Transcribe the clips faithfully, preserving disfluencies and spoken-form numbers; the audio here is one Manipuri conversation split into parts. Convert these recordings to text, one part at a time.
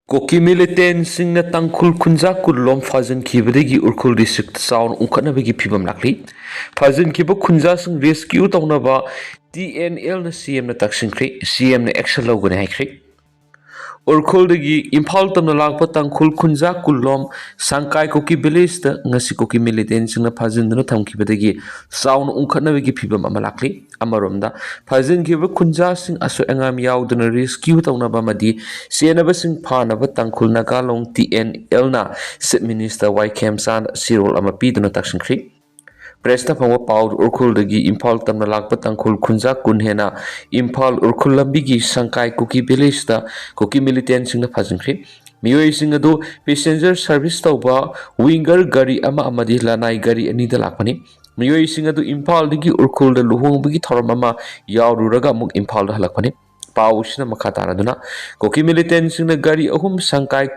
ꯀꯨꯀꯤ ꯃꯤꯂꯤꯇꯦꯟꯁꯤꯡꯅ ꯇꯥꯡꯈꯨꯜ ꯈꯨꯟꯖꯥ ꯀꯨꯟꯂꯣꯝ ꯐꯥꯖꯤꯟꯈꯤꯕꯗꯒꯤ ꯎꯈ꯭ꯔꯨꯜ ꯗꯤꯁꯇ꯭ꯔꯤꯛꯇ ꯆꯥꯎꯅ ꯎꯪꯈꯠꯅꯕꯒꯤ ꯐꯤꯕꯝ ꯂꯥꯛꯂꯤ꯫ ꯐꯥꯖꯤꯟꯈꯤꯕ ꯈꯨꯟꯖꯥꯁꯤꯡ ꯔꯦꯁꯀ꯭ꯌꯨ ꯇꯧꯅꯕ ꯇꯤ ꯑꯦꯟ ꯑꯦꯜꯅ ꯁꯤ ꯑꯦꯝꯅ ꯇꯛꯁꯤꯟꯈ꯭ꯔꯦ꯫ ꯁꯤ ꯑꯦꯝꯅ ꯑꯦꯛꯁꯟ ꯂꯧꯒꯅꯤ ꯍꯥꯏꯈ꯭ꯔꯦ꯫ ꯎꯈ꯭ꯔꯨꯜꯗꯒꯤ ꯏꯝꯐꯥꯜ ꯇꯝꯅ ꯂꯥꯛꯄ ꯇꯥꯡꯈꯨꯜ ꯈꯨꯟꯖꯥ ꯀꯨꯟꯂꯣꯝ ꯁꯪꯀꯥꯏ ꯀꯨꯀꯤ ꯚꯤꯂꯦꯖꯇ ꯉꯁꯤ ꯀꯨꯀꯤ ꯃꯤꯂꯤꯇꯦꯟꯁꯤꯡꯅ ꯐꯥꯖꯤꯟꯗꯨꯅ ꯊꯝꯈꯤꯕꯗꯒꯤ ꯆꯥꯎꯅ ꯎꯪꯈꯠꯅꯕꯒꯤ ꯐꯤꯕꯝ ꯑꯃ ꯂꯥꯛꯂꯤ꯫ ꯑꯃꯔꯣꯝꯗ, ꯐꯥꯖꯤꯟꯈꯤꯕ ꯈꯨꯟꯖꯥꯁꯤꯡ ꯑꯁꯣꯏ ꯑꯉꯥꯝ ꯌꯥꯎꯗꯅ ꯔꯦꯁꯀ꯭ꯌꯨ ꯇꯧꯅꯕ ꯑꯃꯗꯤ ꯆꯦꯟꯅꯕꯁꯤꯡ ꯐꯥꯅꯕ Tangkhul Nagalong T and ꯑꯦꯜꯅ chief minister Y ꯈꯦꯝꯆꯥꯟꯗ ꯆꯦꯔꯣꯜ ꯑꯃ ꯄꯤꯗꯨꯅ ꯇꯛꯁꯤꯟꯈ꯭ꯔꯤ꯫ ꯄ꯭ꯔꯦꯁꯇ ꯐꯪꯕ ꯄꯥꯎ, ꯎꯈ꯭ꯔꯨꯜꯗꯒꯤ ꯏꯝꯐꯥꯜ ꯇꯝꯅ ꯂꯥꯛꯄ ꯇꯥꯡꯈꯨꯜ ꯈꯨꯟꯖꯥ ꯀꯨꯟ ꯍꯦꯟꯅ ꯏꯝꯐꯥꯜ ꯎꯈ꯭ꯔꯨꯜ ꯂꯝꯕꯤꯒꯤ ꯁꯪꯀꯥꯏ ꯀꯨꯀꯤ ꯚꯤꯂꯦꯖꯇ ꯀꯨꯀꯤ ꯃꯤꯂꯤꯇꯦꯟꯁꯤꯡꯅ ꯐꯥꯖꯤꯟꯈ꯭ꯔꯤ꯫ ꯃꯤꯑꯣꯏꯁꯤꯡ ꯑꯗꯨ ꯄꯦꯁꯦꯟꯖꯔ ꯁꯔꯚꯤꯁ ꯇꯧꯕ ꯋꯤꯡꯒꯔ ꯒꯥꯔꯤ ꯑꯃ ꯑꯃꯗꯤ ꯂꯅꯥꯏ ꯒꯥꯔꯤ ꯑꯅꯤꯗ ꯂꯥꯛꯄꯅꯤ꯫ ꯃꯤꯑꯣꯏꯁꯤꯡ ꯑꯗꯨ ꯏꯝꯐꯥꯜꯗꯒꯤ ꯎꯈ꯭ꯔꯨꯜꯗ ꯂꯨꯍꯣꯡꯕꯒꯤ ꯊꯧꯔꯝ ꯑꯃ ꯌꯥꯎꯔꯨꯔꯒ ꯑꯃꯨꯛ ꯏꯝꯐꯥꯜꯗ ꯍꯜꯂꯛꯄꯅꯤ꯫ ꯄꯥꯎ ꯑꯁꯤꯅ ꯃꯈꯥ ꯇꯥꯔꯗꯨꯅ, ꯀꯨꯀꯤ ꯃꯤꯂꯤꯇꯦꯟꯁꯤꯡꯅ ꯒꯥꯔꯤ ꯑꯍꯨꯝ ꯁꯪꯀꯥꯏ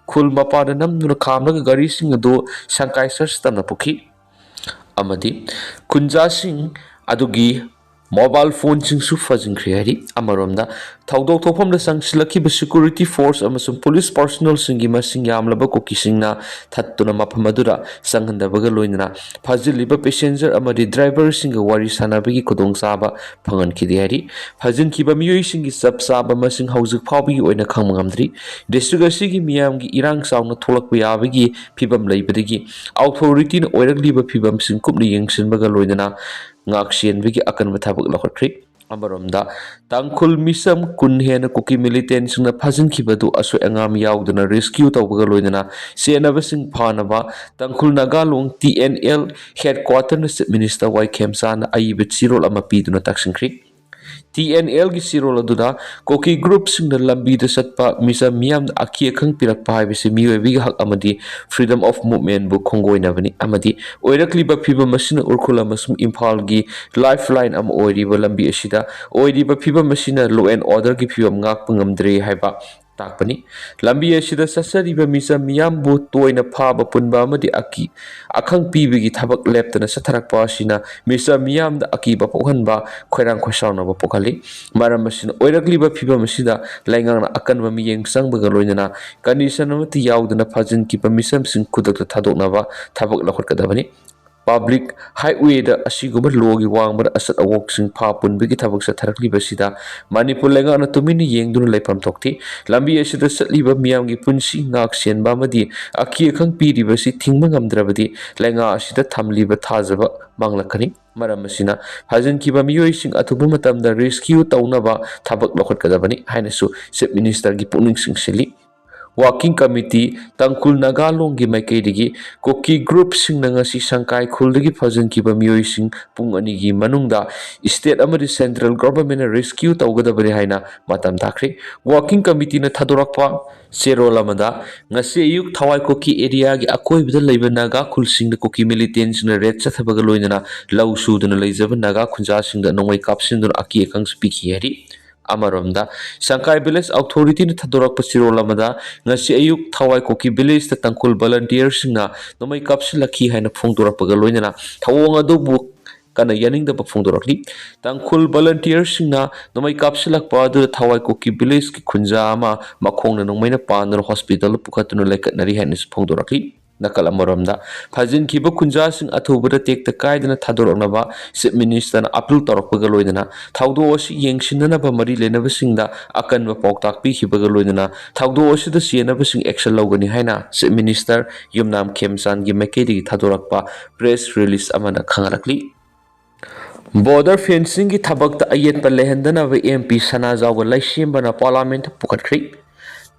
ꯈꯨꯜ ꯃꯄꯥꯗ ꯅꯝꯗꯨꯅ ꯈꯥꯝꯂꯒ ꯒꯥꯔꯤꯁꯤꯡ ꯑꯗꯨ ꯁꯪꯀꯥꯏ ꯆꯔꯆ ꯇꯝꯅ ꯄꯨꯈꯤ ꯑꯃꯗꯤ ꯈꯨꯟꯖꯥꯁꯤꯡ ꯑꯗꯨꯒꯤ ꯃꯣꯕꯥꯏꯜ ꯐꯣꯟꯁꯤꯡꯁꯨ ꯐꯥꯖꯤꯟꯈ꯭ꯔꯦ ꯍꯥꯏꯔꯤ꯫ ꯑꯃꯔꯣꯝꯗ, ꯊꯧꯗꯣꯛ ꯊꯣꯛꯐꯝꯗ ꯆꯪꯁꯤꯜꯂꯛꯈꯤꯕ ꯁꯦꯀ꯭ꯌꯨꯔꯤꯇꯤ ꯐꯣꯔꯁ ꯑꯃꯁꯨꯡ ꯄꯨꯂꯤꯁ ꯄꯥꯔꯁꯣꯅꯦꯜꯁꯤꯡꯒꯤ ꯃꯁꯤꯡ ꯌꯥꯝꯂꯕ ꯀꯨꯀꯤꯁꯤꯡꯅ ꯊꯠꯇꯨꯅ ꯃꯐꯝ ꯑꯗꯨꯗ ꯆꯪꯍꯟꯗꯕꯒ ꯂꯣꯏꯅꯅ ꯐꯥꯖꯤꯜꯂꯤꯕ ꯄꯦꯁꯦꯟꯖꯔ ꯑꯃꯗꯤ ꯗ꯭ꯔꯥꯏꯚꯔꯁꯤꯡꯒ ꯋꯥꯔꯤ ꯁꯥꯟꯅꯕꯒꯤ ꯈꯨꯗꯣꯡꯆꯥꯕ ꯐꯪꯍꯟꯈꯤꯗꯦ ꯍꯥꯏꯔꯤ꯫ ꯐꯥꯖꯤꯟꯈꯤꯕ ꯃꯤꯑꯣꯏꯁꯤꯡꯒꯤ ꯆꯞ ꯆꯥꯕ ꯃꯁꯤꯡ ꯍꯧꯖꯤꯛ ꯐꯥꯎꯕꯒꯤ ꯑꯣꯏꯅ ꯈꯪꯕ ꯉꯝꯗ꯭ꯔꯤ꯫ ꯗꯤꯁꯇ꯭ꯔꯤꯛ ꯑꯁꯤꯒꯤ ꯃꯤꯌꯥꯝꯒꯤ ꯏꯔꯥꯡ ꯆꯥꯎꯅ ꯊꯣꯛꯂꯛꯄ ꯌꯥꯕꯒꯤ ꯐꯤꯕꯝ ꯂꯩꯕꯗꯒꯤ ꯑꯣꯊꯣꯔꯤꯇꯤꯅ ꯑꯣꯏꯔꯛꯂꯤꯕ ꯐꯤꯕꯝꯁꯤꯡ ꯀꯨꯞꯅ ꯌꯦꯡꯁꯤꯟꯕꯒ ꯂꯣꯏꯅꯅ ꯉꯥꯛꯁꯦꯟꯕꯒꯤ ꯑꯀꯟꯕ ꯊꯕꯛ ꯂꯧꯈꯠꯈ꯭ꯔꯤ꯫ ꯑꯃꯔꯣꯝꯗ, ꯇꯥꯡꯈꯨꯜ ꯃꯤꯆꯝ ꯀꯨꯟ ꯍꯦꯟꯅ ꯀꯨꯀꯤ ꯃꯤꯂꯤꯇꯦꯟꯁꯤꯡꯅ ꯐꯥꯖꯤꯟꯈꯤꯕꯗꯨ ꯑꯁꯣꯏ ꯑꯉꯥꯝ ꯌꯥꯎꯗꯅ ꯔꯦꯁꯀ꯭ꯌꯨ ꯇꯧꯕꯒ ꯂꯣꯏꯅꯅ ꯆꯦꯟꯅꯕꯁꯤꯡ ꯐꯥꯅꯕ Tangkhul Nagalong T N L ꯍꯦꯗꯀ꯭ꯋꯥꯇꯔꯅ ꯆꯤꯐ ꯃꯤꯅꯤꯁꯇꯔ ꯋꯥꯏ ꯈꯦꯝꯆꯥꯟꯗ ꯑꯏꯕ ꯆꯦꯔꯣꯜ ꯑꯃ ꯄꯤꯗꯨꯅ ꯇꯛꯁꯤꯟꯈ꯭ꯔꯤ꯫ ꯇꯤ ꯑꯦꯟ ꯑꯦꯜꯒꯤ ꯆꯦꯔꯣꯜ ꯑꯗꯨꯗ ꯀꯨꯀꯤ ꯒ꯭ꯔꯨꯞꯁꯤꯡꯅ ꯂꯝꯕꯤꯗ ꯆꯠꯄ ꯃꯤꯆꯝ ꯃꯤꯌꯥꯝꯗ ꯑꯀꯤ ꯑꯈꯪ ꯄꯤꯔꯛꯄ ꯍꯥꯏꯕꯁꯤ ꯃꯤꯑꯣꯏꯕꯒꯤ ꯍꯛ ꯑꯃꯗꯤ freedom of movementꯕꯨ ꯈꯣꯡꯒꯣꯏꯅꯕꯅꯤ ꯑꯃꯗꯤ ꯑꯣꯏꯔꯛꯂꯤꯕ ꯐꯤꯕꯝ ꯑꯁꯤꯅ ꯎꯈ꯭ꯔꯨꯜ ꯑꯃꯁꯨꯡ ꯏꯝꯐꯥꯜꯒꯤ lifeline ꯑꯃ ꯑꯣꯏꯔꯤꯕ ꯂꯝꯕꯤ ꯑꯁꯤꯗ ꯑꯣꯏꯔꯤꯕ ꯐꯤꯕꯝ ꯑꯁꯤꯅ law and orderꯒꯤ ꯐꯤꯕꯝ ꯉꯥꯛꯄ ꯉꯝꯗ꯭ꯔꯦ ꯍꯥꯏꯕ ꯇꯥꯛꯄꯅꯤ꯫ ꯂꯝꯕꯤ ꯑꯁꯤꯗ ꯆꯠꯆꯔꯤꯕ ꯃꯤꯆꯝ ꯃꯤꯌꯥꯝꯕꯨ ꯇꯣꯏꯅ ꯐꯥꯕ ꯄꯨꯟꯕ ꯑꯃꯗꯤ ꯑꯀꯤ ꯑꯈꯪ ꯄꯤꯕꯒꯤ ꯊꯕꯛ ꯂꯦꯞꯇꯅ ꯆꯠꯊꯔꯛꯄ ꯑꯁꯤꯅ ꯃꯤꯆꯝ ꯃꯤꯌꯥꯝꯗ ꯑꯀꯤꯕ ꯄꯣꯛꯍꯟꯕ, ꯈꯣꯏꯔꯥꯡ ꯈꯣꯏꯁꯥꯎꯅꯕ ꯄꯣꯛꯍꯜꯂꯤ꯫ ꯃꯔꯝ ꯑꯁꯤꯅ ꯑꯣꯏꯔꯛꯂꯤꯕ ꯐꯤꯕꯝ ꯑꯁꯤꯗ ꯂꯩꯉꯥꯛꯅ ꯑꯀꯟꯕ ꯃꯤꯠꯌꯦꯡ ꯆꯪꯕꯒ ꯂꯣꯏꯅꯅ condition ꯑꯃꯠꯇ ꯌꯥꯎꯗꯅ ꯐꯥꯖꯤꯟꯈꯤꯕ ꯃꯤꯆꯝꯁꯤꯡ ꯈꯨꯗꯛꯇ ꯊꯥꯗꯣꯛꯅꯕ ꯊꯕꯛ ꯂꯧꯈꯠꯀꯗꯕꯅꯤ꯫ Public highwayꯗ ꯑꯁꯤꯒꯨꯝꯕ ꯂꯣꯒꯤ ꯋꯥꯡꯃꯗ ꯑꯆꯠ ꯑꯋꯣꯛꯁꯤꯡ ꯐꯥ ꯄꯨꯟꯕꯒꯤ ꯊꯕꯛ ꯆꯠꯊꯔꯛꯂꯤꯕꯁꯤꯗ ꯃꯅꯤꯄꯨꯔ ꯂꯩꯉꯥꯛꯅ ꯇꯨꯃꯤꯟꯅ ꯌꯦꯡꯗꯨꯅ ꯂꯩꯐꯝ ꯊꯣꯛꯇꯦ꯫ ꯂꯝꯕꯤ ꯑꯁꯤꯗ ꯆꯠꯂꯤꯕ ꯃꯤꯌꯥꯝꯒꯤ ꯄꯨꯟꯁꯤ ꯉꯥꯛ ꯁꯦꯟꯕ ꯑꯃꯗꯤ ꯑꯀꯤ ꯑꯈꯪ ꯄꯤꯔꯤꯕꯁꯤ ꯊꯤꯡꯕ ꯉꯝꯗ꯭ꯔꯕꯗꯤ ꯂꯩꯉꯥꯛ ꯑꯁꯤꯗ ꯊꯝꯂꯤꯕ ꯊꯥꯖꯕ ꯃꯥꯡꯂꯛꯀꯅꯤ꯫ ꯃꯔꯝ ꯑꯁꯤꯅ ꯐꯥꯖꯤꯟꯈꯤꯕ ꯃꯤꯑꯣꯏꯁꯤꯡ ꯑꯊꯨꯕ ꯃꯇꯝꯗ rescue ꯇꯧꯅꯕ ꯊꯕꯛ ꯂꯧꯈꯠꯀꯗꯕꯅꯤ ꯍꯥꯏꯅꯁꯨ Chief Ministerꯒꯤ ꯄꯨꯛꯅꯤꯡ ꯆꯤꯡꯁꯤꯜꯂꯤ꯫ Working Committee ꯇꯥꯡꯈꯨꯜ ꯅꯥꯒꯥ ꯂꯣꯟꯒꯤ ꯃꯥꯏꯀꯩꯗꯒꯤ ꯀꯨꯀꯤ groupꯁꯤꯡꯅ ꯉꯁꯤ ꯁꯪꯀꯥꯏ ꯈꯨꯜꯗꯒꯤ ꯐꯥꯖꯤꯟꯈꯤꯕ ꯃꯤꯑꯣꯏꯁꯤꯡ ꯄꯨꯡ ꯑꯅꯤꯒꯤ ꯃꯅꯨꯡꯗ state ꯑꯃꯗꯤ central governmentꯅ rescue ꯇꯧꯒꯗꯕꯅꯤ ꯍꯥꯏꯅ ꯃꯇꯝ ꯊꯥꯈ꯭ꯔꯦ꯫ Working Committeeꯅ ꯊꯥꯗꯣꯔꯛꯄ ꯆꯦꯔꯣꯜ ꯑꯃꯗ, ꯉꯁꯤ ꯑꯌꯨꯛ ꯊꯋꯥꯏ ꯀꯨꯀꯤ areaꯒꯤ ꯑꯀꯣꯏꯕꯗ ꯂꯩꯕ ꯅꯥꯒꯥ ꯈꯨꯜꯁꯤꯡꯗ ꯀꯨꯀꯤ militantꯁꯤꯡꯅ raid ꯆꯠꯊꯕꯒ ꯂꯣꯏꯅꯅ ꯂꯧ ꯁꯨꯗꯨꯅ ꯂꯩꯖꯕ ꯅꯥꯒꯥ ꯈꯨꯟꯖꯥꯁꯤꯡꯗ ꯅꯣꯡꯃꯩ ꯀꯥꯞꯁꯤꯟꯗꯨꯅ ꯑꯀꯤ ꯑꯈꯪꯁꯨ ꯄꯤꯈꯤ ꯍꯥꯏꯔꯤ꯫ ꯑꯃꯔꯣꯝꯗ, ꯁꯪꯀꯥꯏ village authorityꯅ ꯊꯥꯗꯣꯔꯛꯄ ꯆꯦꯔꯣꯜ ꯑꯃꯗ, ꯉꯁꯤ ꯑꯌꯨꯛ ꯊꯋꯥꯏ ꯀꯨꯀꯤ villageꯇ ꯇꯥꯡꯈꯨꯜ volunteerꯁꯤꯡꯅ ꯅꯣꯡꯃꯩ ꯀꯥꯞꯁꯤꯜꯂꯛꯈꯤ ꯍꯥꯏꯅ ꯐꯣꯡꯗꯣꯔꯛꯄꯒ ꯂꯣꯏꯅꯅ ꯊꯧꯑꯣꯡ ꯑꯗꯨꯕꯨ ꯀꯟꯅ ꯌꯥꯅꯤꯡꯗꯕ ꯐꯣꯡꯗꯣꯔꯛꯂꯤ꯫ ꯇꯥꯡꯈꯨꯜ volunteerꯁꯤꯡꯅ ꯅꯣꯡꯃꯩ ꯀꯥꯞꯁꯤꯜꯂꯛꯄ ꯑꯗꯨꯗ ꯊꯋꯥꯏ ꯀꯨꯀꯤ villageꯀꯤ ꯈꯨꯟꯖꯥ ꯑꯃ ꯃꯈꯣꯡꯅ ꯅꯣꯡꯃꯩꯅ ꯄꯥꯟꯗꯨꯅ hospitalꯗ ꯄꯨꯈꯠꯇꯨꯅ ꯂꯩꯈꯠꯅꯔꯤ ꯍꯥꯏꯅꯁꯨ ꯐꯣꯡꯗꯣꯔꯛꯂꯤ꯫ ꯅꯥꯀꯜ ꯑꯃꯔꯣꯝꯗ, ꯐꯥꯖꯤꯟꯈꯤꯕ ꯈꯨꯟꯖꯥꯁꯤꯡ ꯑꯊꯨꯕꯗ ꯇꯦꯛꯇ ꯀꯥꯏꯗꯅ ꯊꯥꯗꯣꯔꯛꯅꯕ Chief Ministerꯅ appeal ꯇꯧꯔꯛꯄꯒ ꯂꯣꯏꯅꯅ ꯊꯧꯗꯣꯛ ꯑꯁꯤ ꯌꯦꯡꯁꯤꯟꯅꯅꯕ ꯃꯔꯤ ꯂꯩꯅꯕꯁꯤꯡꯗ ꯑꯀꯟꯕ ꯄꯥꯎꯇꯥꯛ ꯄꯤꯈꯤꯕꯒ ꯂꯣꯏꯅꯅ ꯊꯧꯗꯣꯛ ꯑꯁꯤꯗ ꯆꯦꯟꯅꯕꯁꯤꯡ action ꯂꯧꯒꯅꯤ ꯍꯥꯏꯅ Chief Minister ꯌꯨꯝꯅꯥꯝ ꯈꯦꯝꯆꯥꯟꯒꯤ ꯃꯥꯏꯀꯩꯗꯒꯤ ꯊꯥꯗꯣꯔꯛꯄ press release ꯑꯃꯅ ꯈꯪꯍꯜꯂꯛꯂꯤ꯫ Border fencingꯒꯤ ꯊꯕꯛꯇ ꯑꯌꯦꯠꯄ ꯂꯩꯍꯟꯗꯅꯕ MP ꯁꯅꯥꯖꯥꯎꯕ ꯂꯩꯁꯦꯝꯕꯅ Parliamentꯇ ꯄꯨꯈꯠꯈ꯭ꯔꯦ꯫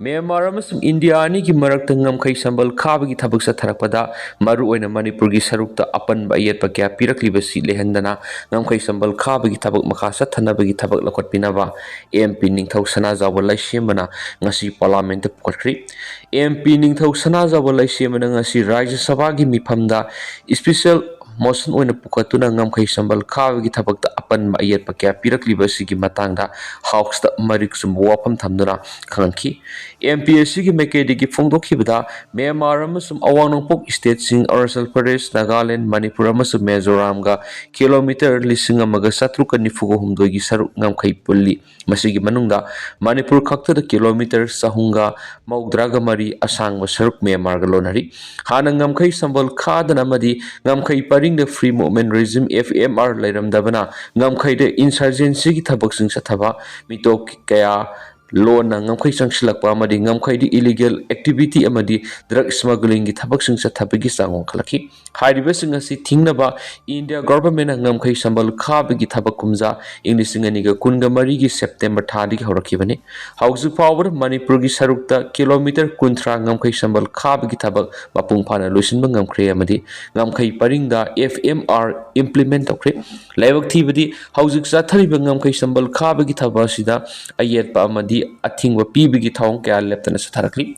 ꯃ꯭ꯌꯥꯟꯃꯥꯔ ꯑꯃꯁꯨꯡ ꯏꯟꯗꯤꯌꯥ ꯑꯅꯤꯒꯤ ꯃꯔꯛꯇ ꯉꯝꯈꯩ ꯁꯝꯕꯜ ꯈꯥꯕꯒꯤ ꯊꯕꯛ ꯆꯠꯊꯔꯛꯄꯗ ꯃꯔꯨꯑꯣꯏꯅ ꯃꯅꯤꯄꯨꯔꯒꯤ ꯁꯔꯨꯛꯇ ꯑꯄꯟꯕ ꯑꯌꯦꯠꯄ ꯀꯌꯥ ꯄꯤꯔꯛꯂꯤꯕꯁꯤ ꯂꯩꯍꯟꯗꯅ ꯉꯝꯈꯩ ꯁꯝꯕꯜ ꯈꯥꯕꯒꯤ ꯊꯕꯛ ꯃꯈꯥ ꯆꯠꯊꯅꯕꯒꯤ ꯊꯕꯛ ꯂꯧꯈꯠꯄꯤꯅꯕ MP ꯅꯤꯡꯊꯧ ꯁꯅꯥꯖꯥꯎꯕ ꯂꯩꯁꯦꯝꯕꯅ ꯉꯁꯤ Parliamentꯇ ꯄꯨꯈꯠꯈ꯭ꯔꯦ꯫ MP ꯅꯤꯡꯊꯧ ꯁꯅꯥꯖꯥꯎꯕ ꯂꯩꯁꯦꯝꯕꯅ ꯉꯁꯤ ꯔꯥꯖ꯭ꯌ ꯁꯚꯥꯒꯤ ꯃꯤꯐꯝꯗ special ꯃꯣꯁꯟ ꯑꯣꯏꯅ ꯄꯨꯈꯠꯇꯨꯅ ꯉꯝꯈꯩ ꯁꯝꯕꯜ ꯈꯥꯕꯒꯤ ꯊꯕꯛꯇ ꯑꯄꯟꯕ ꯑꯌꯦꯠꯄ ꯀꯌꯥ ꯄꯤꯔꯛꯂꯤꯕ ꯑꯁꯤꯒꯤ ꯃꯇꯥꯡꯗ ꯍꯥꯎꯁꯇ ꯃꯔꯤꯛ ꯆꯨꯝꯕ ꯋꯥꯐꯝ ꯊꯝꯗꯨꯅ ꯈꯪꯍꯟꯈꯤ꯫ ꯑꯦꯝ ꯄꯤ ꯑꯦꯁ ꯁꯤꯒꯤ ꯃꯥꯏꯀꯩꯗꯒꯤ ꯐꯣꯡꯗꯣꯛꯈꯤꯕꯗ, ꯃ꯭ꯌꯥꯟꯃꯥꯔ ꯑꯃꯁꯨꯡ ꯑꯋꯥꯡ ꯅꯣꯡꯄꯣꯛ ꯁ꯭ꯇꯦꯠꯁꯤꯡ ꯑꯔꯨꯅꯥꯆꯜ ꯄ꯭ꯔꯗꯦꯁ, ꯅꯥꯒꯥꯂꯦꯟ, ꯃꯅꯤꯄꯨꯔ ꯑꯃꯁꯨꯡ ꯃꯤꯖꯣꯔꯥꯝꯒ ꯀꯤꯂꯣꯃꯤꯇꯔ ꯂꯤꯁꯤꯡ ꯑꯃꯒ ꯆꯥꯇ꯭ꯔꯨꯛꯀ ꯅꯤꯐꯨꯒ ꯍꯨꯝꯗꯣꯏꯒꯤ ꯁꯔꯨꯛ ꯉꯝꯈꯩ ꯄꯨꯜꯂꯤ꯫ ꯃꯁꯤꯒꯤ ꯃꯅꯨꯡꯗ ꯃꯅꯤꯄꯨꯔ ꯈꯛꯇꯗ ꯀꯤꯂꯣꯃꯤꯇꯔ ꯆꯍꯨꯝꯒ ꯃꯧꯗ꯭ꯔꯥꯒ ꯃꯔꯤ ꯑꯁꯥꯡꯕ ꯁꯔꯨꯛ ꯃ꯭ꯌꯥꯟꯃꯥꯔꯒ ꯂꯣꯟꯅꯔꯤ꯫ ꯍꯥꯟꯅ ꯉꯝꯈꯩ ꯁꯝꯕꯜ ꯈꯥꯗꯅ ꯑꯃꯗꯤ ꯉꯝꯈꯩ ꯄꯔꯤꯡꯗ Free Movement Regime, F M R, ꯂꯩꯔꯝꯗꯕꯅ ꯉꯝꯈꯩꯗ ꯏꯟꯁꯔꯖꯦꯟꯁꯤꯒꯤ ꯊꯕꯛꯁꯤꯡ ꯆꯠꯊꯕ, ꯃꯤꯇꯣꯞ ꯀꯌꯥ ꯂꯣꯟꯅ ꯉꯝꯈꯩ ꯆꯪꯁꯤꯜꯂꯛꯄ ꯑꯃꯗꯤ ꯉꯝꯈꯩꯗ illegal activity ꯑꯃꯗꯤ drug smugglingꯒꯤ ꯊꯕꯛꯁꯤꯡ ꯆꯠꯊꯕꯒꯤ ꯆꯥꯡ ꯋꯥꯡꯈꯠꯂꯛꯈꯤ꯫ ꯍꯥꯏꯔꯤꯕꯁꯤꯡ ꯑꯁꯤ ꯊꯤꯡꯅꯕ ꯏꯟꯗꯤꯌꯥ ꯒꯣꯚꯔꯟꯃꯦꯟꯠꯅ ꯉꯝꯈꯩ ꯁꯝꯕꯜ ꯈꯥꯕꯒꯤ ꯊꯕꯛ ꯀꯨꯝꯖꯥ ꯏꯪ ꯂꯤꯁꯤꯡ ꯑꯅꯤꯒ ꯀꯨꯟꯒ ꯃꯔꯤꯒꯤ ꯁꯦꯞꯇꯦꯝꯕꯔ ꯊꯥꯗꯒꯤ ꯍꯧꯔꯛꯈꯤꯕꯅꯤ꯫ ꯍꯧꯖꯤꯛ ꯐꯥꯎꯕꯗ ꯃꯅꯤꯄꯨꯔꯒꯤ ꯁꯔꯨꯛꯇ ꯀꯤꯂꯣꯃꯤꯇꯔ ꯀꯨꯟꯊ꯭ꯔꯥ ꯉꯝꯈꯩ ꯁꯝꯕꯜ ꯈꯥꯕꯒꯤ ꯊꯕꯛ ꯃꯄꯨꯡ ꯐꯥꯅ ꯂꯣꯏꯁꯤꯟꯕ ꯉꯝꯈ꯭ꯔꯦ ꯑꯃꯗꯤ ꯉꯝꯈꯩ ꯄꯔꯤꯡꯗ F M R implement ꯇꯧꯈ꯭ꯔꯦ꯫ ꯂꯥꯏꯕꯛ ꯊꯤꯕꯗꯤ, ꯍꯧꯖꯤꯛ ꯆꯠꯊꯔꯤꯕ ꯉꯝꯈꯩ ꯁꯝꯕꯜ ꯈꯥꯕꯒꯤ ꯊꯕꯛ ꯑꯁꯤꯗ ꯑꯌꯦꯠꯄ ꯑꯃꯗꯤ ꯑꯊꯤꯡꯕ ꯄꯤꯕꯒꯤ ꯊꯧꯑꯣꯡ ꯀꯌꯥ ꯂꯦꯞꯇꯅ ꯆꯠꯊꯔꯛꯂꯤ꯫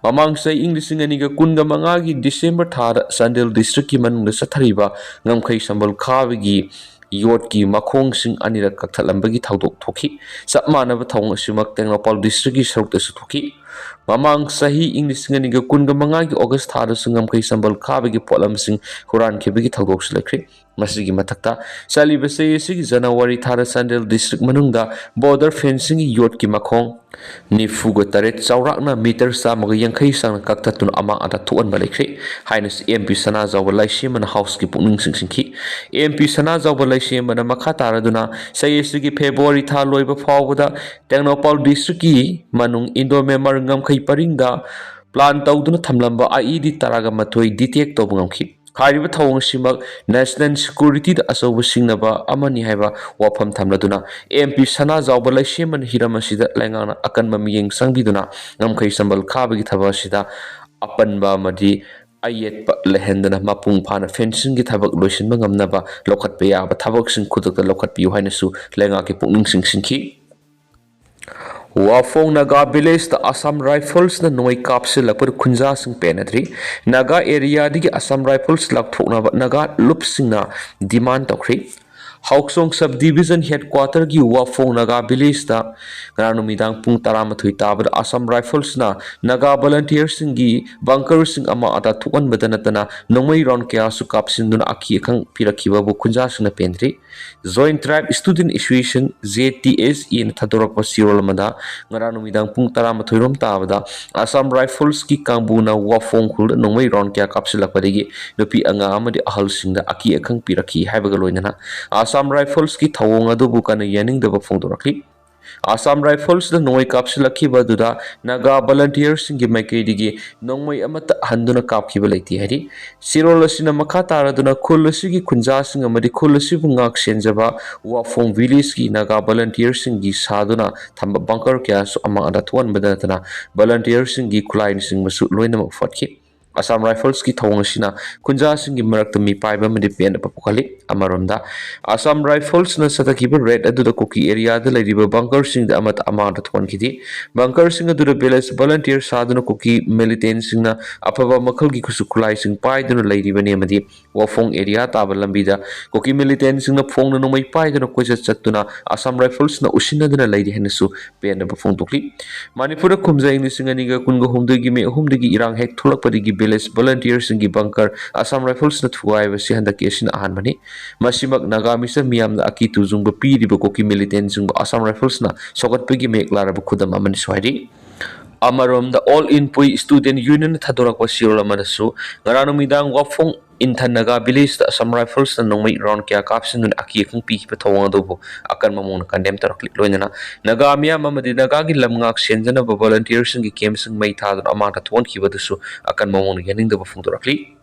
ꯃꯃꯥꯡ ꯆꯍꯤ ꯏꯪ ꯂꯤꯁꯤꯡ ꯑꯅꯤꯒ ꯀꯨꯟꯒ ꯃꯉꯥꯒꯤ ꯗꯤꯁꯦꯝꯕꯔ ꯊꯥꯗ ꯆꯥꯟꯗꯦꯜ ꯗꯤꯁꯇ꯭ꯔꯤꯛꯀꯤ ꯃꯅꯨꯡꯗ ꯆꯠꯊꯔꯤꯕ ꯉꯝꯈꯩ ꯁꯝꯕꯜ ꯈꯥꯕꯒꯤ ꯌꯣꯠꯀꯤ ꯃꯈꯣꯡꯁꯤꯡ ꯑꯅꯤꯔꯛ ꯀꯛꯊꯠꯂꯝꯕꯒꯤ ꯊꯧꯗꯣꯛ ꯊꯣꯛꯈꯤ꯫ ꯆꯞ ꯃꯥꯟꯅꯕ ꯊꯧꯑꯣꯡ ꯑꯁꯤꯃꯛ ꯇꯦꯡꯅꯧꯄꯥꯜ ꯗꯤꯁꯇ꯭ꯔꯤꯛꯀꯤ ꯁꯔꯨꯛꯇꯁꯨ ꯊꯣꯛꯈꯤ꯫ ꯃꯃꯥꯡ ꯆꯍꯤ ꯏꯪ ꯂꯤꯁꯤꯡ ꯑꯅꯤꯒ ꯀꯨꯟꯒ ꯃꯉꯥꯒꯤ ꯑꯣꯒꯁ ꯊꯥꯗꯁꯨ ꯉꯝꯈꯩ ꯁꯝꯕꯜ ꯈꯥꯕꯒꯤ ꯄꯣꯠꯂꯝꯁꯤꯡ ꯍꯨꯔꯥꯟꯈꯤꯕꯒꯤ ꯊꯧꯗꯣꯛꯁꯨ ꯂꯩꯈ꯭ꯔꯦ꯫ ꯃꯁꯤꯒꯤ ꯃꯊꯛꯇ, ꯆꯠꯂꯤꯕ ꯆꯍꯤ ꯑꯁꯤꯒꯤ ꯖꯅꯋꯥꯔꯤ ꯊꯥꯗ ꯆꯥꯟꯗꯦꯜ ꯗꯤꯁꯇ꯭ꯔꯤꯛ ꯃꯅꯨꯡꯗ border fencingꯒꯤ ꯌꯣꯠꯀꯤ ꯃꯈꯣꯡ ꯅꯤꯐꯨꯒ ꯇꯔꯦꯠ, ꯆꯥꯎꯔꯥꯛꯅ ꯃꯤꯇꯔ ꯆꯥꯝꯃꯒ ꯌꯥꯡꯈꯩ ꯆꯥꯡꯅ ꯀꯛꯊꯠꯇꯨꯅ ꯑꯃꯥꯡ ꯑꯇꯥ ꯊꯣꯛꯍꯟꯕ ꯂꯩꯈ꯭ꯔꯦ ꯍꯥꯏꯅꯁꯨ ꯑꯦꯝ ꯄꯤ ꯁꯅꯥꯖꯥꯎꯕ ꯂꯩꯁꯦꯝꯕꯅ ꯍꯥꯎꯁꯀꯤ ꯄꯨꯛꯅꯤꯡ ꯆꯤꯡꯁꯤꯟꯈꯤ꯫ ꯑꯦꯝ ꯄꯤ ꯁꯅꯥꯖꯥꯎꯕ ꯂꯩꯁꯦꯝꯕꯅ ꯃꯈꯥ ꯇꯥꯔꯗꯨꯅ, ꯆꯍꯤ ꯑꯁꯤꯒꯤ ꯐꯦꯕ꯭ꯔꯨꯋꯥꯔꯤ ꯊꯥ ꯂꯣꯏꯕ ꯐꯥꯎꯕꯗ ꯇꯦꯡꯅꯧꯄꯥꯜ ꯗꯤꯁꯇ꯭ꯔꯤꯛꯀꯤ ꯃꯅꯨꯡ ꯏꯟꯗꯣ ꯃ꯭ꯌꯥꯟꯃꯥꯔ ꯉꯝꯈꯩ ꯄꯔꯤꯡꯗ plan ꯇꯧꯗꯨꯅ ꯊꯝꯂꯝꯕ I E D ꯇꯔꯥꯒ ꯃꯥꯊꯣꯏ detect ꯇꯧꯕ ꯉꯝꯈꯤ꯫ ꯍꯥꯏꯔꯤꯕ ꯊꯧꯑꯣꯡ ꯑꯁꯤꯃꯛ national securityꯗ ꯑꯆꯧꯕ ꯁꯤꯡꯅꯕ ꯑꯃꯅꯤ ꯍꯥꯏꯕ ꯋꯥꯐꯝ ꯊꯝꯂꯗꯨꯅ, ꯑꯦꯝ ꯄꯤ ꯁꯅꯥꯖꯥꯎꯕ ꯂꯩꯁꯦꯝꯕꯅ ꯍꯤꯔꯝ ꯑꯁꯤꯗ ꯂꯩꯉꯥꯛꯅ ꯑꯀꯟꯕ ꯃꯤꯠꯌꯦꯡ ꯆꯪꯕꯤꯗꯨꯅ ꯉꯝꯈꯩ ꯁꯝꯕꯜ ꯈꯥꯕꯒꯤ ꯊꯕꯛ ꯑꯁꯤꯗ ꯑꯄꯟꯕ ꯑꯃꯗꯤ ꯑꯌꯦꯠꯄ ꯂꯩꯍꯟꯗꯅ ꯃꯄꯨꯡ ꯐꯥꯅ fencingꯒꯤ ꯊꯕꯛ ꯂꯣꯏꯁꯤꯟꯕ ꯉꯝꯅꯕ ꯂꯧꯈꯠꯄ ꯌꯥꯕ ꯊꯕꯛꯁꯤꯡ ꯈꯨꯗꯛꯇ ꯂꯧꯈꯠꯄꯤꯌꯨ ꯍꯥꯏꯅꯁꯨ ꯂꯩꯉꯥꯛꯀꯤ ꯄꯨꯛꯅꯤꯡ ꯆꯤꯡꯁꯤꯟꯈꯤ꯫ ꯋꯥꯐꯣꯡ ꯅꯥꯒꯥ ꯚꯤꯂꯦꯖꯇ ꯑꯁꯥꯝ ꯔꯥꯏꯐꯜꯁꯅ ꯅꯣꯡꯃꯩ ꯀꯥꯞꯁꯤꯜꯂꯛꯄꯗ ꯈꯨꯟꯖꯥꯁꯤꯡ ꯄꯦꯟꯅꯗ꯭ꯔꯤ꯫ ꯅꯥꯒꯥ ꯑꯦꯔꯤꯌꯥꯗꯒꯤ ꯑꯁꯥꯝ ꯔꯥꯏꯐꯜꯁ ꯂꯥꯞꯊꯣꯛꯅꯕ ꯅꯥꯒꯥ ꯂꯨꯞꯁꯤꯡꯅ ꯗꯤꯃꯥꯟ ꯇꯧꯈ꯭ꯔꯤ꯫ ꯍꯥꯎꯆꯣꯡ ꯁꯕ ꯗꯤꯕꯤꯖꯟ ꯍꯦꯗꯀ꯭ꯋꯥꯇꯔꯒꯤ ꯋꯥꯐꯣꯡ ꯅꯥꯒꯥ ꯚꯤꯂꯦꯖꯇ ꯉꯔꯥꯡ ꯅꯨꯃꯤꯗꯥꯡ ꯄꯨꯡ ꯇꯔꯥꯃꯥꯊꯣꯏ ꯇꯥꯕꯗ ꯑꯁꯥꯝ ꯔꯥꯏꯐꯜꯁꯅ ꯅꯥꯒꯥ ꯚꯣꯂꯟꯇꯤꯌꯔꯁꯤꯡꯒꯤ ꯕꯪꯀꯔꯁꯤꯡ ꯑꯃꯥꯡ ꯑꯇꯥ ꯊꯣꯛꯍꯟꯕꯗ ꯅꯠꯇꯅ ꯅꯣꯡꯃꯩ ꯔꯥꯎꯟ ꯀꯌꯥꯁꯨ ꯀꯥꯞꯁꯤꯟꯗꯨꯅ ꯑꯀꯤ ꯑꯈꯪ ꯄꯤꯔꯛꯈꯤꯕꯕꯨ ꯈꯨꯟꯖꯥꯁꯤꯡꯅ ꯄꯦꯟꯗ꯭ꯔꯤ꯫ Joint Tribe Student Association, J T S A ꯅ ꯊꯥꯗꯣꯔꯛꯄ ꯆꯦꯔꯣꯜ ꯑꯃꯗ ꯉꯔꯥꯡ ꯅꯨꯃꯤꯗꯥꯡ ꯄꯨꯡ ꯇꯔꯥꯃꯥꯊꯣꯏ ꯔꯣꯝ ꯇꯥꯕꯗ ꯑꯁꯥꯝ ꯔꯥꯏꯐꯜꯁꯀꯤ ꯀꯥꯡꯕꯨꯅ ꯋꯥꯐꯣꯡ ꯈꯨꯜꯗ ꯅꯣꯡꯃꯩ ꯔꯥꯎꯟ ꯀꯌꯥ ꯀꯥꯞꯁꯤꯜꯂꯛꯄꯗꯒꯤ ꯅꯨꯄꯤ, ꯑꯉꯥꯡ ꯑꯃꯗꯤ ꯑꯍꯜꯁꯤꯡꯗ ꯑꯀꯤ ꯑꯈꯪ ꯄꯤꯔꯛꯈꯤ ꯍꯥꯏꯕꯒ ꯂꯣꯏꯅꯅ ꯑꯁꯥꯝ ꯔꯥꯏꯐꯜꯁꯀꯤ ꯊꯧꯑꯣꯡ ꯑꯗꯨꯕꯨ ꯀꯟꯅ ꯌꯥꯅꯤꯡꯗꯕ ꯐꯣꯡꯗꯣꯔꯛꯂꯤ꯫ ꯑꯁꯥꯝ ꯔꯥꯏꯐꯜꯁꯅ ꯅꯣꯡꯃꯩ ꯀꯥꯞꯁꯤꯜꯂꯛꯈꯤꯕ ꯑꯗꯨꯗ ꯅꯥꯒꯥ ꯚꯣꯂꯟꯇꯤꯌꯔꯁꯤꯡꯒꯤ ꯃꯥꯏꯀꯩꯗꯒꯤ ꯅꯣꯡꯃꯩ ꯑꯃꯠꯇ ꯍꯟꯗꯨꯅ ꯀꯥꯞꯈꯤꯕ ꯂꯩꯇꯦ ꯍꯥꯏꯔꯤ꯫ ꯆꯦꯔꯣꯜ ꯑꯁꯤꯅ ꯃꯈꯥ ꯇꯥꯔꯗꯨꯅ ꯈꯨꯜ ꯑꯁꯤꯒꯤ ꯈꯨꯟꯖꯥꯁꯤꯡ ꯑꯃꯗꯤ ꯈꯨꯜ ꯑꯁꯤꯕꯨ ꯉꯥꯛ ꯁꯦꯟꯖꯕ ꯋꯥꯐꯣꯡ ꯚꯤꯂꯦꯖꯀꯤ ꯅꯥꯒꯥ ꯚꯣꯂꯟꯇꯤꯌꯔꯁꯤꯡꯒꯤ ꯁꯥꯗꯨꯅ ꯊꯝꯕ ꯕꯪꯀꯔ ꯀꯌꯥꯁꯨ ꯑꯃꯥꯡ ꯑꯇꯥ ꯊꯣꯛꯍꯟꯕꯗ ꯅꯠꯇꯅ ꯚꯣꯂꯟꯇꯤꯌꯔꯁꯤꯡꯒꯤ ꯈꯨꯠꯂꯥꯏꯅꯆꯤꯡꯕꯁꯨ ꯂꯣꯏꯅꯃꯛ ꯐꯣꯠꯈꯤ꯫ ꯑꯁꯥꯝ ꯔꯥꯏꯐꯜꯁꯀꯤ ꯊꯧꯑꯣꯡ ꯑꯁꯤꯅ ꯈꯨꯟꯖꯥꯁꯤꯡꯒꯤ ꯃꯔꯛꯇ ꯃꯤꯄꯥꯏꯕ ꯑꯃꯗꯤ ꯄꯦꯟꯗꯕ ꯄꯣꯛꯍꯜꯂꯤ꯫ ꯑꯃꯔꯣꯝꯗ, ꯑꯁꯥꯝ ꯔꯥꯏꯐꯜꯁꯅ ꯆꯠꯊꯈꯤꯕ ꯔꯦꯗ ꯑꯗꯨꯗ ꯀꯨꯀꯤ ꯑꯦꯔꯤꯌꯥꯗ ꯂꯩꯔꯤꯕ ꯕꯪꯀꯔꯁꯤꯡꯗ ꯑꯃꯠꯇ ꯑꯃꯥꯡ ꯑꯇꯥ ꯊꯣꯛꯍꯟꯈꯤꯗꯦ꯫ ꯕꯪꯀꯔꯁꯤꯡ ꯑꯗꯨꯗ ꯚꯤꯂꯦꯖ ꯚꯣꯂꯟꯇꯤꯌꯔ ꯁꯥꯗꯨꯅ ꯀꯨꯀꯤ ꯃꯤꯂꯤꯇꯦꯟꯁꯤꯡꯅ ꯑꯐꯕ ꯃꯈꯜꯒꯤ ꯈꯨꯠꯁꯨ ꯈꯨꯠꯂꯥꯏꯁꯤꯡ ꯄꯥꯏꯗꯨꯅ ꯂꯩꯔꯤꯕꯅꯤ ꯑꯃꯗꯤ ꯋꯥꯐꯣꯡ ꯑꯦꯔꯤꯌꯥ ꯇꯥꯕ ꯂꯝꯕꯤꯗ ꯀꯨꯀꯤ ꯃꯤꯂꯤꯇꯦꯟꯁꯤꯡꯅ ꯐꯣꯡꯅ ꯅꯣꯡꯃꯩ ꯄꯥꯏꯗꯨꯅ ꯀꯣꯏꯆꯠ ꯆꯠꯇꯨꯅ ꯑꯁꯥꯝ ꯔꯥꯏꯐꯜꯁꯅ ꯎꯁꯤꯟꯅꯗꯨꯅ ꯂꯩꯔꯤ ꯍꯥꯏꯅꯁꯨ ꯄꯦꯟꯗꯕ ꯐꯣꯡꯗꯣꯛꯂꯤ꯫ ꯃꯅꯤꯄꯨꯔꯗ ꯀꯨꯝꯖꯥ ꯏꯪ ꯂꯤꯁꯤꯡ ꯑꯅꯤꯒ ꯀꯨꯟꯒ ꯍꯨꯝꯗꯣꯏꯒꯤ ꯃꯦ ꯑꯍꯨꯝꯗꯒꯤ ꯏꯔꯥꯡ ꯍꯦꯛ ꯊꯣꯛꯂꯛꯄꯗꯒꯤ ꯚꯤꯂꯦꯖ ꯚꯣꯂꯟꯇꯤꯌꯔꯁꯤꯡꯒꯤ ꯕꯪꯀꯔ ꯑꯁꯥꯝ ꯔꯥꯏꯐꯜꯁꯅ ꯊꯨꯒꯥꯏꯕꯁꯤ ꯍꯟꯗꯛꯀꯤ ꯑꯁꯤꯅ ꯑꯍꯥꯟꯕꯅꯤ꯫ ꯃꯁꯤꯃꯛ ꯅꯥꯒꯥ ꯃꯤꯆꯝ ꯃꯤꯌꯥꯝꯗ ꯑꯀꯤ ꯇꯨꯖꯨꯡꯕ ꯄꯤꯔꯤꯕ ꯀꯨꯀꯤ ꯃꯤꯂꯤꯇꯦꯟꯁꯤꯡꯕꯨ ꯑꯁꯥꯝ ꯔꯥꯏꯐꯜꯁꯅ ꯁꯧꯒꯠꯄꯒꯤ ꯃꯌꯦꯛ ꯂꯥꯔꯕ ꯈꯨꯗꯝ ꯑꯃꯅꯤꯁꯨ ꯍꯥꯏꯔꯤ꯫ ꯑꯃꯔꯣꯝꯗ, ꯑꯣꯜ ꯏꯟꯄꯨꯏ ꯁ꯭ꯇꯨꯗꯦꯟꯠ ꯌꯨꯅꯤꯌꯟꯅ ꯊꯥꯗꯣꯔꯛꯄ ꯆꯦꯔꯣꯜ ꯑꯃꯗꯁꯨ ꯉꯔꯥꯡ ꯅꯨꯃꯤꯗꯥꯡ ꯋꯥꯐꯣꯡ ꯏꯟꯊꯟ ꯅꯥꯒꯥ ꯚꯤꯂꯦꯖꯇ ꯑꯁꯥꯝ ꯔꯥꯏꯐꯜꯁꯅ ꯅꯣꯡꯃꯩ ꯔꯥꯎꯟ ꯀꯌꯥ ꯀꯥꯞꯁꯤꯟꯗꯨꯅ ꯑꯀꯤ ꯑꯈꯪ ꯄꯤꯈꯤꯕ ꯊꯧꯑꯣꯡ ꯑꯗꯨꯕꯨ ꯑꯀꯟꯕ ꯃꯑꯣꯡꯗ ꯀꯟꯗꯦꯝ ꯇꯧꯔꯛꯂꯤ꯫ ꯂꯣꯏꯅꯅ ꯅꯥꯒꯥ ꯃꯤꯌꯥꯝ ꯑꯃꯗꯤ ꯅꯥꯒꯥꯒꯤ ꯂꯝꯉꯥꯛ ꯁꯦꯟꯖꯅꯕ ꯚꯣꯂꯟꯇꯤꯌꯔꯁꯤꯡꯒꯤ ꯀꯦꯝꯞꯁꯤꯡ ꯃꯩ ꯊꯥꯗꯨꯅ ꯑꯃꯥꯡ ꯑꯇꯥ ꯊꯣꯛꯍꯟꯈꯤꯕ ꯑꯗꯨꯁꯨ ꯑꯀꯟꯕ ꯃꯑꯣꯡꯗ ꯌꯥꯅꯤꯡꯗꯕ ꯐꯣꯡꯗꯣꯔꯛꯂꯤ꯫